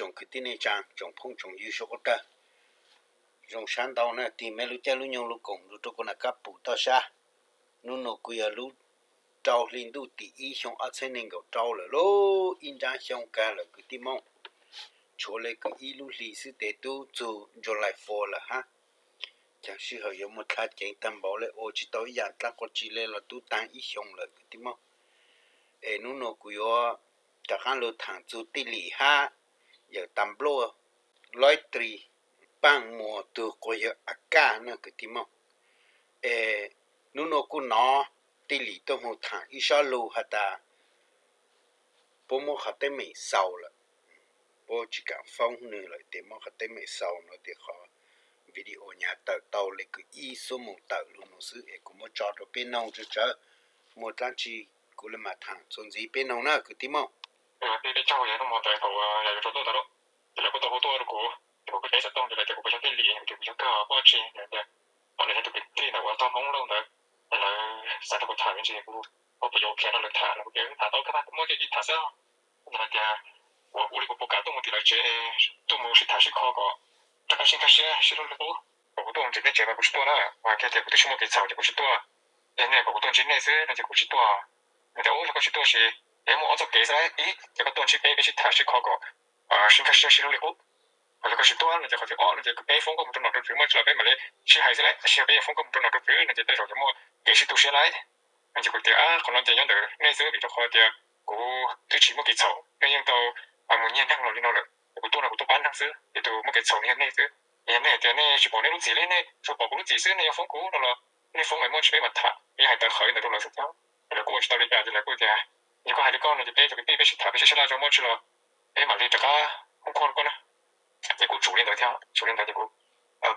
Tsoom kwv tij neej tsaa, tsoom phooj tsoom ywg suav qub tawg, zoo sab ntau na, tig meb lub caij lub nyoog lub koom lug rua kuv nam kab pum toj sab. Nub nua kuv yog lub rau hli ntuj tim ib xyoo ob txheeb neeg nkaum rau lawm lauj, ib nraab xyoo kag lawm kwv tij Moob. Tshuav le kwv ib lub hli xwb tes tub txug July four lawm hab. Caag sij hawm yuav muaj dlha ceev taag npaum le ua tsi tau ib yaam dlaab quas tsi le los tub taag ib xyoo lawm kwv tij Moob. Es nub nua kuv yuav rov qaab lug thaam txug Tij Lim hab yawm Tas Npluaj, Loib Tris, Paaj Muas tug quas yawg A Kaj na kwv tij Moob. Es nub nua kuj nov Tij Lim tuaj moog thaam ib sob lug has tas puab muab qhov teeb meem xaus lawm, puab tsi kaam foob nwg lawm tes muab qhov teeb meem xaus no tes qhov video nyaav tawm tau le kws ib xuab moos tawm lug nua xwb es kuv muab tso rua peb noog tsawg tsawg, muaj dlaab tsi kuv le maam thaam txuas ntxiv peb noog na kwv tij Moob. Peb caug yog lub mo ntawd thaum yog yuav tsaus ntuj ntawd lauj, ces lawv kuj tau hu tuaj rau kuv, ces kuv kuj teb xav tooj ces lawv tias kuv puas yog Tij Lim, kuv tias kuv yog kawg, puab tsi, lawv tias, o, nws yog tug kwv tij ntawm uas tog Hmoob Lauj ntawd, lawv xav nrog kuv tham me ntsis, kuv, puab puas yuav khiav rau lawv tham no, kuv tias tham tau kawg mas, muab kiag tham xwb. Lawv tias, ua, ua li kuv puas kam tuaj mus tim lawv tsev, tuaj mus sib tham sib kho kom rov qab sib nkag siab sib hlub li qub. Kom kuv tuaj mus tim nej tsev mas kuv tsis tuaj na, hais kiag tias kuv twb tsis muaj kev txhaum ces kuv tsis tuaj. Es nej kom kuv tuaj ntsib nej xwb no ces kuv tsis tuaj. Nws tias, ub, yog koj tsis tuaj ces yog muaj ob txoj kev xwb, ib, ces koj tuaj ntsib peb, peb sib tham sib kho kom sib nkag siab sib hlub li qub. Ho yog koj tsis tuaj no ces qhov thib ob no ces peb foob koj mus rau nom rau tswv, muaj tsi los peb mam li sib hais xwb lauj, tsis yog peb yuav foob koj mus rau nom rau tswv no ces tej zaum yuav muaj kev sib tu siab lauj. No ces kuv tias, qhov no ces nyob ntawm nej xwb, vim rau qhov tias kuv twb tsis muaj kev txhaum, nej yeej tau mus nyiag neeg los li no lawm, kuv tuaj no kuv tuaj pab neeg xwb, es tus muaj kev txhaum nws yog nej xwb. Yog nej hais tias nej tsis pom nej lub txim li, nej tsuas pom kuv lub txim xwb, nej yuav foob kuv no los nej foob es muaj tsi peb mam tham, peb hais tawv qhawv ntawd rau lawv xwb thiab. Lawv kuj ua tsis tau li cas ces lawv kuj tias, yog koj hais li koj no ces peb cov kwv tij peb sib tham peb sib sab laj tso, muaj tsi los peb mam li rov qab khoob khuab rau koj na. Ces kuj tsum li ntawd thiab, tsum li ntawd ces kuv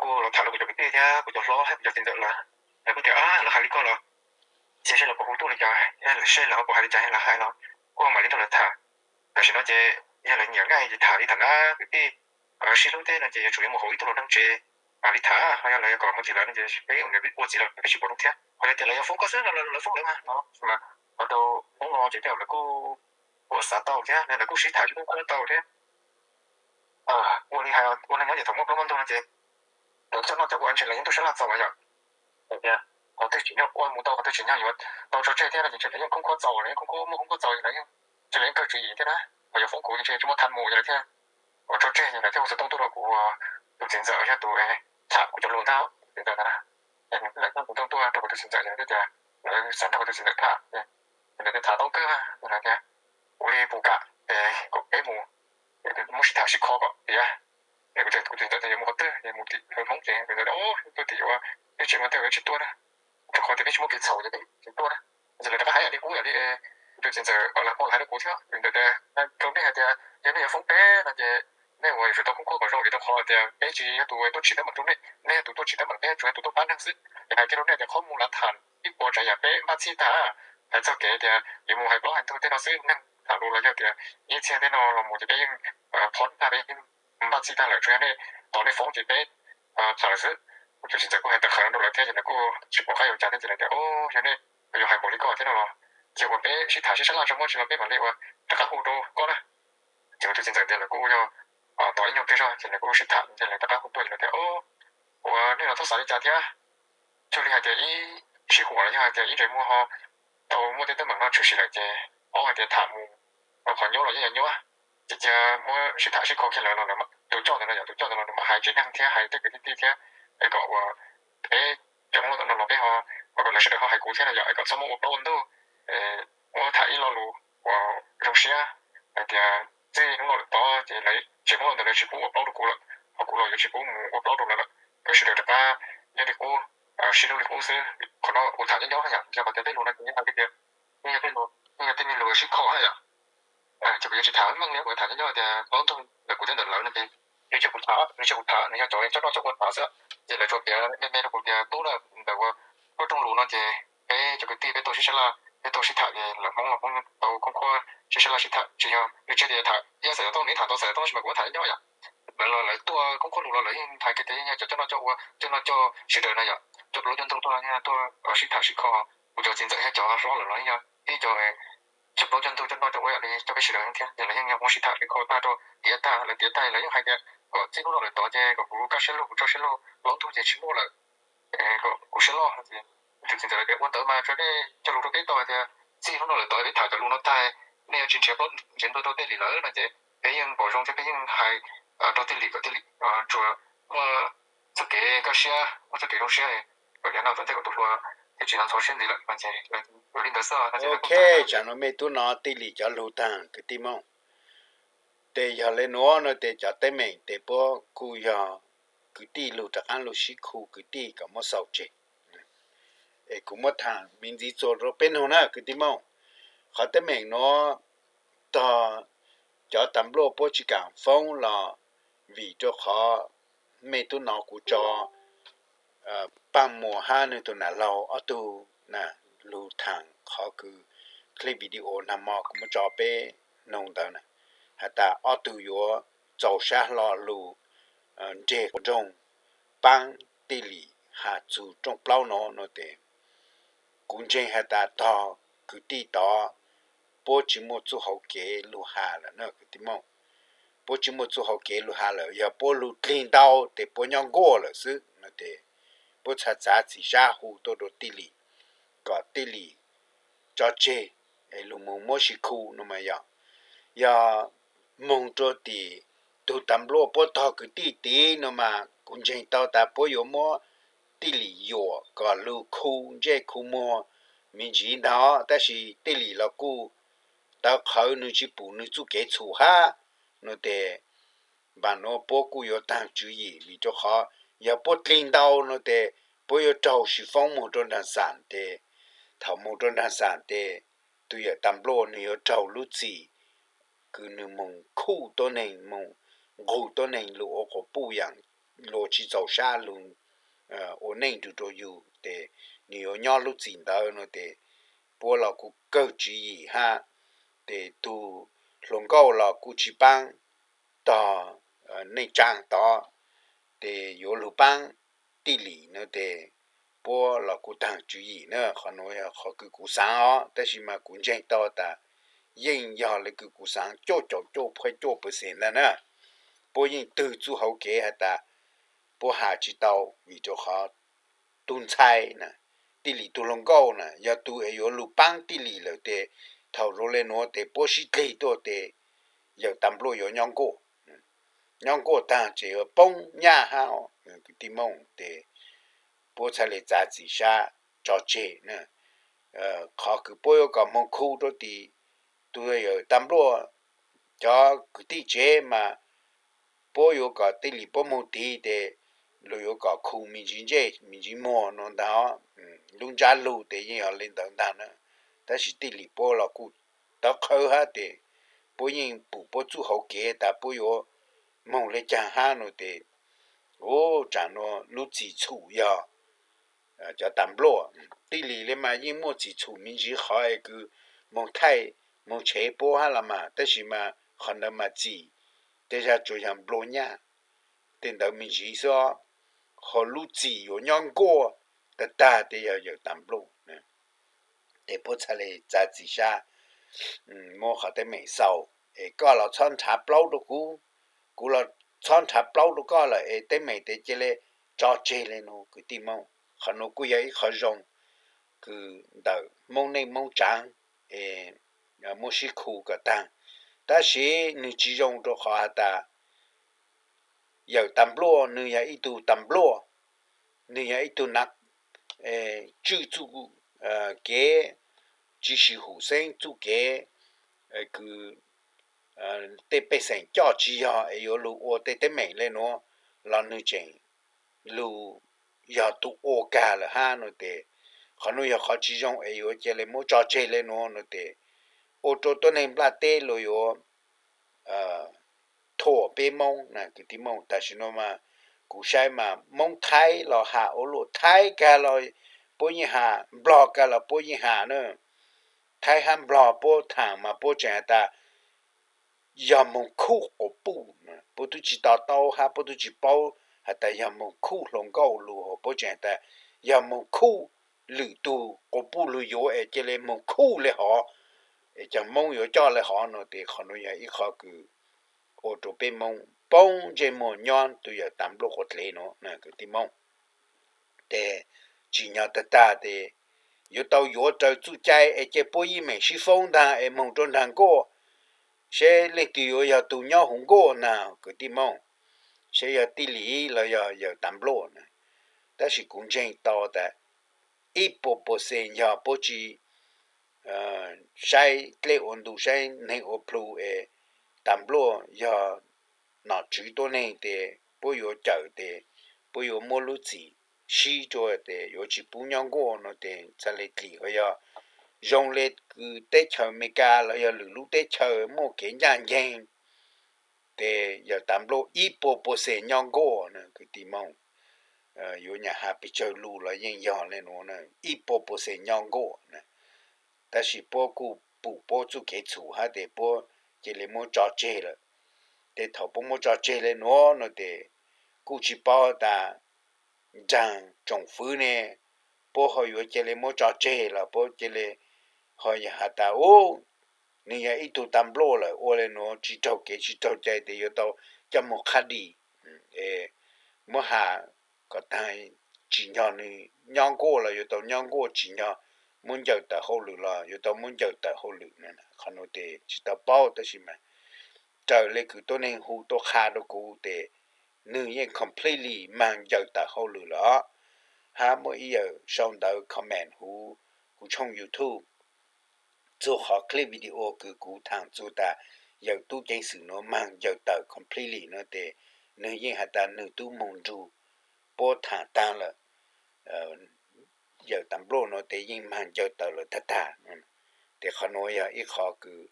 kuj los tham rau kuv cov kwv tij thiab kuv cov hlob thiab kuv cov txiv ntxawm lawv, lawv kuj tias, lawv hais li koj los cia seb lawv puas hu tuaj li cas, seb lawv ho puas hais li cas, lawv hais los kuj mam li nrog lawv tham. Tam sim no ces yog lawv nyiam nqaij ces tham li tham na kwv tij, sib hlub teb no ces yuav tsum yuav mus hauv ib tug hluas nraug tsev mam li tham, ho yog lawv yuav kom mus tim lawv no ces peb ua niam ua txiv los peb tsis pom zoo thiab. Ho yog tias lawv yuav foob koj xwb no lawv foob lawv mas no, ho rau hnub no ces tej zaum lawv kuj ua xav tau thiab lawv kuj sib tham sib khoob khuab tau thiab. Ua li hais ua neeg nyob ces thaum muaj plaub muaj ntug no ces lawv coj noj coj ua ntshe lawv yeej tuaj sab laj txaus yom. Qhov twg tsim nyog ua mus tau, qhov twg tsim nyog yuav tau tso tseg thiab no ces ntshe lawv yeej khoob khuab txaus, lawv yeej khoob khuab muaj khoob khuab txaus ces lawv yeej, ntshe lawv yeej kawg tswv yim thiab na. Ho yuav foob kuv ces ntshe tsis muaj tham mus ces lawv thiaj ua txaus tooj tuaj rau kuv tus txiv ntxawm yog tus tham kuv cov lus ntag, tus txiv ntxawm ntag na. Lawv coj tus tooj tuaj rau kuv tus txiv ntxawm ces lawv tias lawv xav nrog kuv tus txiv ntxawm tham, ces lawv tias tham tau kawg, lawv tias ua li puas kam es kom peb mus muab sib tham sib kho kom tias, kuv tias kuv tus txiv ntxawm tias yuav mus qhov twg, yuav mus tim lawv Hmoob ces tus ntxawm tias tuaj tim uas peb tsev mus tej peb tsis tuaj na, rau qhov tias peb tsis muaj kev txhaum ces peb tsis tuaj na. Ces lawv rov qab hais li qub yam li kuv tus txiv ntxawm lawv pom hais rau kuv thiab, tus ntxawm tias rau nej hais tias yog nej yuav foob peb no ces nej ua yuav tsum tau khoob khuab kom zoo vim rau qhov tias peb tsis yog tus tuaj tsim teeb meem rau nej, nej yog tus tuaj tsim teeb meem, peb tsuas yog tus tuaj pab neeg xwb. Es hais kiag rau nej tias qhov mus lav tham ib puas tsav yam peb npaj txhij tag, hais txog kev tias yuav mus hais plaub hais ntug tej no xwb, neeg tham lus los yog tias ib txhia tej no los mus ces peb yeej phob tag, peb yeej npaj txhij tag lawm, tsuas yog nej tos nej foob ces peb tham lawm xwb. Kuv tus txiv ntxawm kuj hais tawv qhawv rau lawv thiab ces lawv kuj tsis pom qab yuav cas thiab ces lawv tias, o, yog nej yuav hais npaum li ko thiab no los cia ua peb sib tham sib sab laj tso, muaj tsi los peb mam li ua rov qab hu rau koj na. Ces kuv tus txiv ntxawm tias lawv kuj yog tos ib nyuag pliag zog ces lawv kuj sib tham ces lawv rov qab hu tuaj ces lawv tias, o, ua nej los txhob xav li cas thiab. Cuag li hais tias ib sij huam los yog hais tias ib ntsais muag ho tau muaj tej teeb meem no tshwm sim lawm ces paub hais tias tham mus rau qhov nyuab los yeej yuav nyuab, ces cia muab sib tham sib kho kiag lawm los tus coj ntawd no yom, tus coj ntawd los nws mam hais tsev neeg thiab hais tej kwv tij tij thiab, es kom ua peb cov Hmoob Lauj tom no los peb ho, kom lawv sawv daws ho hais kuv thiab no yom, es kom txhob muab ua plaub ua ntug, muab tham ib lo lus uas zoo siab hais tias txij hnub no lawm tod ces lawv tsev Hmoob Lauj ntawd lawv tsis pub ua plaub rau kuv lawm, ho kuv los yuav tsis pub mus ua plaub rau lawv lawm. Peb sawv daws rov qab nyob li qub, sib hlub li qub xwb. Qhov no kuv tham nyob nyob yom, yog qhov tias tej lus no ces yeej hais tias yeej yog tej lus, yeej yog tej niag lus sib kho na yom. Ces kuv yuav tsis tham meej li, kuv yuav tham nyob nyob tias plaub ntug ntawm kuv thiab ntawm lawv no ces nws cia kuv tham, nws cia kuv tham, nws yog cov coj noj coj ua tham xwb. Ces lawv tsuas piav me me rau kuv tias tub na, ntawm ua rooj lus no ces peb cov kwv tij peb tau sib sab laj, peb tau sib tham ces lawv Hmoob los Hmoob tau khoob khuab sib sab laj sib tham, tsis yog nws tsis tias tham ib xav tau nws tham tau xav tau sis mas kuv tham nyob yom. Lawv los lawv tuaj khoob khuab lus los lawv yeej hais kiag tias yeej yog cov coj noj coj ua, coj noj coj sawv daws na yom, coj plaub coj ntug tuaj, tuaj sib tham sib kho. Kuv cov txiv ntxawm thiab cov hlob lawm los yog ib co tsis paub coj ntug coj noj coj ua li coj peb sawv daws thiab, ces lawv yeej muab sib tham li qhov tag rau tiav tag, lawv tiav tag lawv yeej hais tias kom txij hnub no lawm tod ces kom kuv kaj siab lug kuv tso siab lug, plaub ntug ces tsis muaj lawm, kom kuv siab loj. Tus txiv ntxawm tias ua ntawd mas tso nej cog lus rau peb tau hais tias txij hnub no lawm tod peb tham cov lus no tag, nej yuav tsis nrhiav plaub nrhiav ntug rau Tej Lis lawm no ces peb yeej pom zoo thiab peb yeej hais rau Tej Lis kom Tej Lis tsuas muaj txoj kev kaj siab, muaj txoj kev zoo siab, kom yav no tom ntej kom tus hluas thiaj tsis ntxhov siab ntxiv lawm no ces ua li ntawd xwb. Ok, tsam no mej tub hnov Tej Lis cov lug taag kwv tij Moob. Ces yog le nuav no ces cov teeb meem ces puab kuj yog kwv tij lug rov qaab lug sib khu kwv tij kom muab xaus tseg. Es kuv muab thaam me ntxiv txuas rau peb noog na kwv tij Moob. Qhov teeb meem nuav tog cov tas npluaj puab tsis kaam foob los vim rau qhov mej tub hnov kuv tso Paaj Muas hab nwg tug nam laug ob tug na lug thaam qhov kws clip video nag hmo kuv muab tso peb noog ntawd na, has tas ob tug yuav txaus sab hlo lug nreg quas nroog paab Tej Lis has txug rooj plaub no no ces kuv ntseeg has tas tog kwv tij tod puab tsis muaj txuj hauv kev lug has lawm na kwv tij Moob. Puab tsis muaj txuj hauv kev lug has lawm, yog puab lug dlig ntau ces puab nyob nkuaj lawm xwb no ces puab txhaj txav txim sab hu tuaj rau Tej Lis kom Tej Lis tso tseg es lug moog muab sib khu no mas yog, yog moog rua tim tug tas npluaj puab tog kwv tij tid no mas kuv ntseeg tau tas puab yuav muab Tej Lis yuam kom lug khu ntsej khu muag me ntsiv ntag, tab sis Tej Lis los kuj tawv qhawv, nwg tsis pum nwg txuj kev txhum hab no ces npaam nuav puab kuj yuav taag tswv yim vim rau qhov yog puab dlig ntau no ces puab yuav raug sib foob moog rua nraag xaam ces thaum moog rua nraag xaam ces tug yawm tas npluaj nwg yuav raug lub txim kws nwg moog khuj tuab neeg, moog nqug tuab neeg lug ua quas puj yaam luas tsis txaus sab lug ua neej rua rua yug ces nwg yuav nyob lub txim ntawd no ces puab los kuj kawg tswv yim hab ces tug hluas nkauj los kuj tsis paab tog neej tsaa tod ces yuav lug paab Tej Lis no ces puab los kuj taag tswv yim na. Qhov nuav yog qhov kws kuv xaav os, tab sis mas kuv ntseeg tau tas yeej yog le kws kuv xaav cuaj caum cuaj phuaj cuaj percent ntag na. Puab yeej twg txuj hauv kev has tas puab has tsis tau vim rau qhov tug ntxhais na, Tej Lis tug hluas nkauj na yog tug es yuav lug paab Tej Lis lawm ces thaum zoo le nuav ces puab sib dlig tuaj ces yawm tas npluaj yuav nyob nkuaj, nyob nkuaj taag ces yuav poob nyaj hab kwv tij Moob ces puab txhaj le txav txim sab tso tseg na. Qhov kws puab yuav kom moog khu rua tim tug yawm tas npluaj cov kwv tij tsev mas puab yuav kom Tej Lis puab moog tid ces luas yuav kom khu me ntsiv ntsej me ntsiv muag no ntag. Lub ntsab lug ces yeej yog le ntawd ntag na. Tab sis Tej Lis puab los kuj tawv qhawv hab ces puab yeej pum puab txuj hauv kev tas puab yuav moog le caag hab no ces ua tsaam nuav lub txim txhum yog cov tas npluaj. Tej Lis le mas yeej muaj txim txhum me ntsiv qhov es kws moog thaij moog tshev puab hab los mas, tab sis mas qhov ntawd mas txim tej zag tsuas yog nplua nyaj tej ntawd me ntsiv xwb. Ho lub txim yuav nyob nkuaj tag tag ces yog yawm tas npluaj. Ces puab txhaj le txav txim sab muab qhov teeb meem xaus es koj los txhob nrhav plaub rau kuv, kuv los txhob nrhav plaub rau koj lawm es teeb meem ces cia le tso tseg le nuav kwv tij Moob. Qhov nuav kuj yog ib qho zoo kws ntawm Moob neej Moob tsaav es muab sib khu kom taag. Tab sis nwg tsis zoo rau qhov has tas yawm tas npluaj nwg yog ib tug tas npluaj, nwg yog ib tug nav tswj txuj kev, tsis sim hum xeeb txuj kev kws tej pej xeem coj tsis yog es yuav lug ua tej teeb meem le nuav los nwg tseem lug yog tug ua kag lawm hab no ces qhov nuav yog qhov tsis zoo es yuav cia le muab tso tseg le nuav no ces ua rua tuab neeg nplaj teb luas yuav thuam peb Moob na kwv tij Moob. Tam sim no mas kuv saib mas Moob Thaib los has ua luaj, Thaib kag los puab yeej has, Nplog kag los puab yeej has na. Thaib hab Nplog puab thaam mas puab tseem has tas yog moog khuj quas puj, puab twb tsis to taub hab puab twb tsis paub has tas yog moog khuj hluas nkauj lug, puab tseem has tas yog moog khuj lwm tug quas puj lug yuav es cia le moog khuj le hov. es cov Hmoob yuav coj le hov no ces qhov nuav yog ib qho kws ua rau peb Hmoob poob ntsej muag nyob tus yawm tas npluaj quav dlev nuav na kwv tij Hmoob. Ces tsim nyog tag tag ces yuav tau yuav raws txuj cai es cia puab yeej meem sib foob ntag es moog rua nraag nkuaj, seb leej twg yuav yog tug nyob huv nkuaj na kwv tij Hmoob, seb yog Tij Lis los yog yawm tas npluaj na. Tab sis kuv ntseeg tau tas ib puas percent yog puab tsi saib dlej ua ntu saib neeg ua plhu es tas npluaj yog nom tswv tuab neeg tes puab yuav cawm tes puab yuav muab lub txim sib rua tes yuav tsi pub nyob nkuaj no tes txhaj le dlim ho yog zoo le kws teb chaws Amelikas los yog lwm lub teb chaws muaj kev ncaj nceeg tes yawm tas npluaj ib puas percent nyob nkuaj na kwv tij Hmoob. Yuav nyam has pes tsawg lus los yeej yog le nuav na, ib puas percent nyob nkuaj na. Tab sis puab kuj pum puab txuj kev txhum hab tes puab cia li muab tso tseg lawm. Tes thaum puab muab tso tseg le nuav no tes kuj tsi paub tas nraag tsoom fwv ne puab ho yuav cia li muab tso tseg los puab cia li ho yog has tas u nwg yog ib tug tas npluaj lawm ua le nuav tsi raug kev tsi raug cai tes yuav tau coj moog qhab di. Muab has kom taag, tsim nyog nwg nyob nkuaj los yuav tau nyob nkuaj, tsim nyog muab ncaws tawm hauj lwm los yuav tau muab ncaws tawm hauj lwm. Qhov nuav tes tsi tau paub tab sis mas raws le kws tuab neeg hu tuaj qha rau kuv tes nwg yeej completely maag ncaws tawm hauj lwm lawm. Hab muaj ib yawm sau ntawv comment huv kuv tshooj YouTube txug qhov clip video kws kuv thaam txug tas yawm tub ceev xwm nuav maag ncaws tawm completely no tes nwg yeej has tas nwg tub moog nrug puab thaam taag lawm. Yawm tas npluaj nuav tes yeej maag ncaws tawm lawm tag tag. Tes qhov nuav yog ib qho kws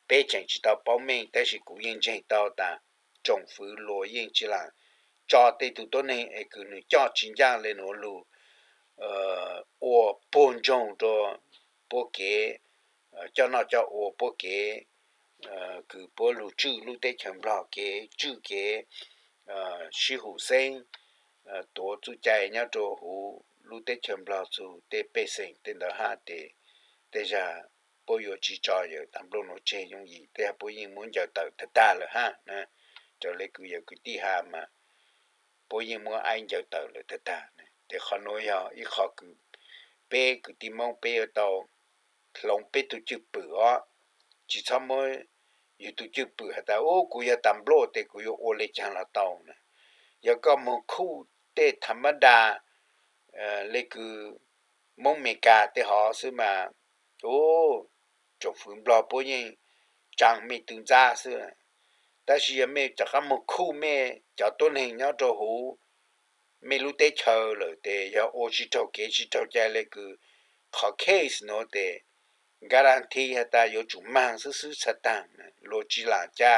peb tseem tsi tau paub meej tab sis kuv yeej ntseeg tau tas tsoom fwv luas yeej tsi lam tso tej tug tuab neeg es kws nwg coj tsi ncaaj le nuav lug ua puag ntsoog rua puab kev coj noj coj ua, puab kev kws puab lug tswj lub teb chaws Nplog kev, tswj kev sib hum xeeb, tuav txuj cai nyob rua huv lub teb chaws Nplog txug tej pej xeem tej ntawd hab tes tej zag puab yuav tsi tso yawm tas npluaj nuav tseg yooj yim, tej zag puab yeej muab ncaws tawm tag tag lawm hab. Raws le kws yawm kwv tij has mas puab yeej muab aib ncaws tawm lawm tag tag. Tes qhov nuav yog ib qho kws peb kwv tij Moob peb yuav tau hloov peb tug cwj pwm os. Tsi txhob muab yug tug cwj pwm has tas u kuv yog tas npluaj tes kuv yuav ua le caag los tau na. Yog koj moog khuj tej tha mab da le kws Moob Meskas tej hov xwb mas u tsoom fwv Nplog puab yeej tsaa mej tw ntxab xwb. Tab sis yog mej rov qab moog khuj mej cov tuab neeg nyob rua huv mej lub teb chaws lawm tes yog ua tsi raug kev tsi raug cai le kws qhov case nuav tes guarantee has tas yuav tsum maag xwb xwb txhaj taag. Luag tsi lam ca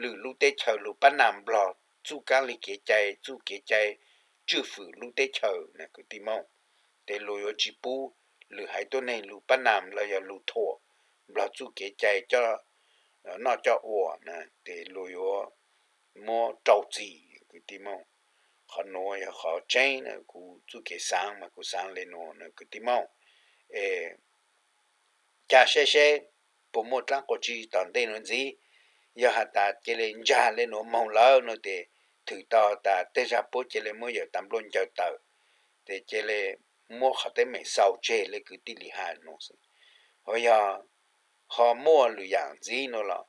lwm lub teb chaws lug pab nam Nplog txuj kaab lig kev cai, txuj kev cai tswj fwm lub teb chaws na kwv tij Moob. Tes luag yuav tsi pub lwm haiv tuab neeg lug pab nam los yog lug thuam Nplog txuj kev cai coj noj coj ua na, tes luag yuav muab rau txim kwv tij Moob. Qhov nuav yog qhov tseeb na, kuv txuj kev xaav mas kuv xaav le nuav na kwv tij Moob. Es ca saib seb puas muaj dlaab qhov tsi tom ntej nuav ntxiv. Yog has tas cia li ntsag le nuav moog lawm no tes thwm tau tas tej zag puab cia li muab yawm tas npluaj ncaws tawm, tes cia li muab qhov teeb meem xaus tseg le kwv tij Lis has nuav xwb. Ho yog ho muaj lwm yaam ntxiv nuav los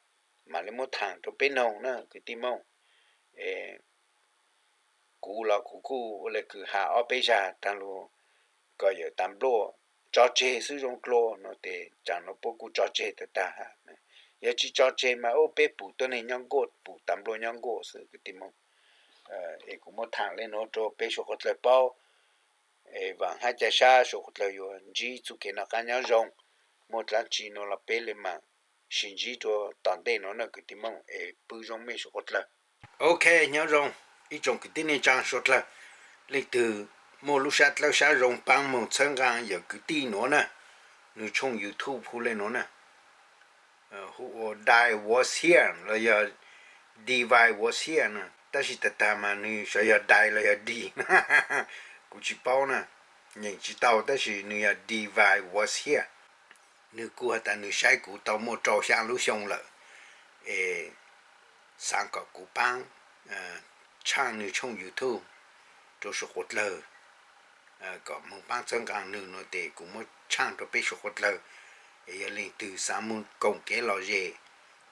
mam li muab thaam rua peb noog na kwv tij Moob. Kuv los kuv kuj ua le kws has ob peb zag taag lug kom yawm tas npluaj tso tseg xwb zoo dlua no tes tsaam nuav puab kuj tso tseg tag tag. Yog tsi tso tseg mas ub peb pum tuab neeg nyob nkuaj, pum tas npluaj nyob nkuaj xwb kwv tij Moob. Es kuv muab thaam le nuav rua peb suav qhuav dlawg paub. Es vaam hab ca sab suav qhuav dlawg yuav ntsib txuj kev noj qaab nyob zoo. Muaj dlaab tsi nuav los peb le maam sim ntsib rua tom ntej nuav na kwv tij Moob, es pw zoo mej suav qhuav dlawg. Ok, nyob zoo ib tsoom kwv tij neej tsaa suav dlawg. Leej twg muaj lub sab dlawb sab zoo paab moog txhawb nqaa yawm kwv tij nuav na, nwg tshooj YouTube hu le nuav na, hu ua Die Was Here los yog Devi Was Here na, tab sis tag tag mas nwg xyov yog Die los yog Di, kuv tsi paub na, nyeem tsi tau, tab sis nwg yog Devi Was Here. Nws kuj has tas nws saib kuv tau muaj rau xya lub xyoo lawm, es xaav kom kuv paab tshaaj nws tshooj YouTube rua suav quav dlawg, kom moog paab txhawb nqaa nws no tes kuv muab tshaaj rua peb suav quav dlawg. Es yog leej twg xaav moog koom kev lom zem,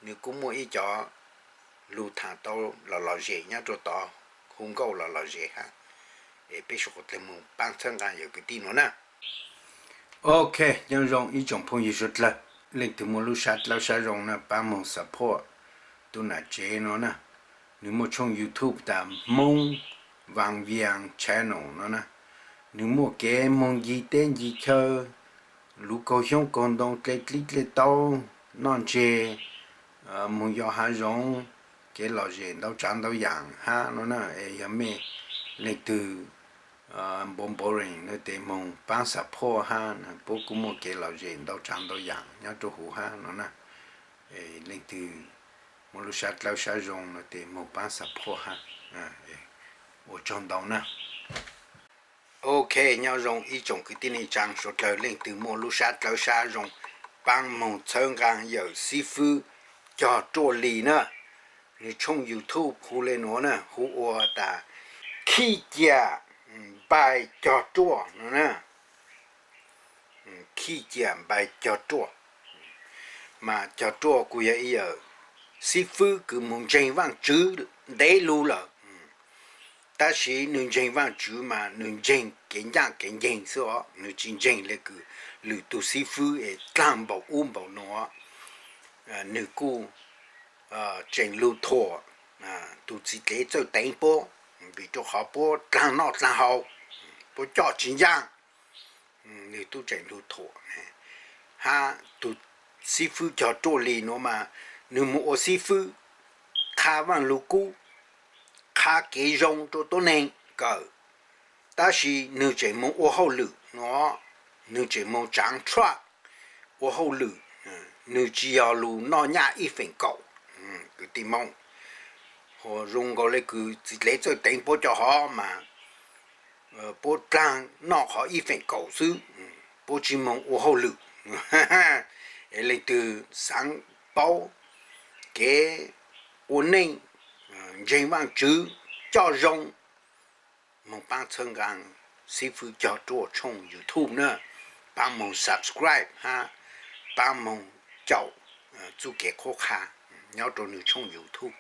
nws kuj muaj ib cov lug thaam tau lom lom zem nyob rua tod, hu nkauj lom lom zem hab. Es peb suav quav dlawg moog paab txhawb nqaa yawm kwv tij nuav na. Ok, nyob zoo ib tsoom phooj ywg suav dlawg, leej twg muaj lub sab dlawb sab zoo na paab moog support tug nam tsev no na. Nws muaj tshooj YouTube tas Hmoob Vaj Vias Channel no na. Nws muaj kev moog ncig teb ncig chaw, luv kaug xyoob kaug ntoo, dle dlib dle taub, noj ntseg, moog yos hav zoov, kev lom zem ntau tsaav ntau yaam hab no na. Es yog mej leej twg npaum boring no tes moog paab support hab, puab kuj muaj kev lom zem ntau tsaav ntau yaam nyob rua huv hab no na. Leej twg muaj lub sab dlawb sab zoo no tes moog paab support hab. Ua tsaug ntau na. Ok, nyob zoo ib tsoom kwv tij neej tsaa suav dlawg, leej twg muaj lub sab dlawb sab zoo paab moog txhawb nqaa yawm xib fwb Cog Ruaj Lis na. Nws tshooj YouTube hu le nuav na, hu ua tas Khij Ciam Npai Cog Ruaj no na. Khij Ciam Npai Cog Ruaj. Mas Cog Ruaj kuj yog ib yawm xib fwb kws moog ntseeg Vaajtswv ntev lug lawm. Tab sis nws ntseeg Vaajtswv mas nws ntseeg kev ncaaj kev nceeg xwb os, nws tsis ntseeg le kws lwm tug xib fwb es dlaag npaum ub npaum nuav. Nws kuj tseem lug thuam tug txiv dlev Txawj Teev puab, vim rua qhov puab dlaag noj dlaag haus, puab coj tsis ncaaj. Nws tub tseem lug thuam. Hab tug xib fwb Cog Ruaj Lis nuav mas nws moog ua xib fwb qha Vaaj Lug Kub, qha kev zoo rua tuab neeg kawm, tab sis nws tseem moog ua hauj lwm nuav, nws tseem moog tsaav tshuaj ua hauj lwm, nws tsis yog lug noj nyaj ib feem kaum. Kwv tij Moob, hu zoo nkaus le kws txiv dlev Txawj Teev puab cov hov mas puab dlaag noj qhov ib feem kaum xwb, puab tsis moog ua hauj lwm. Es leej twg xaav paub kev ua neej, ntseeg Vaajtswv, coj zoo, moog paab txhawb nqaa xib fwb Cog Ruaj tshooj YouTube na, paab moog subscribe hab paab moog caum txuj kev qhuab qha nyob rua nws tshooj YouTube.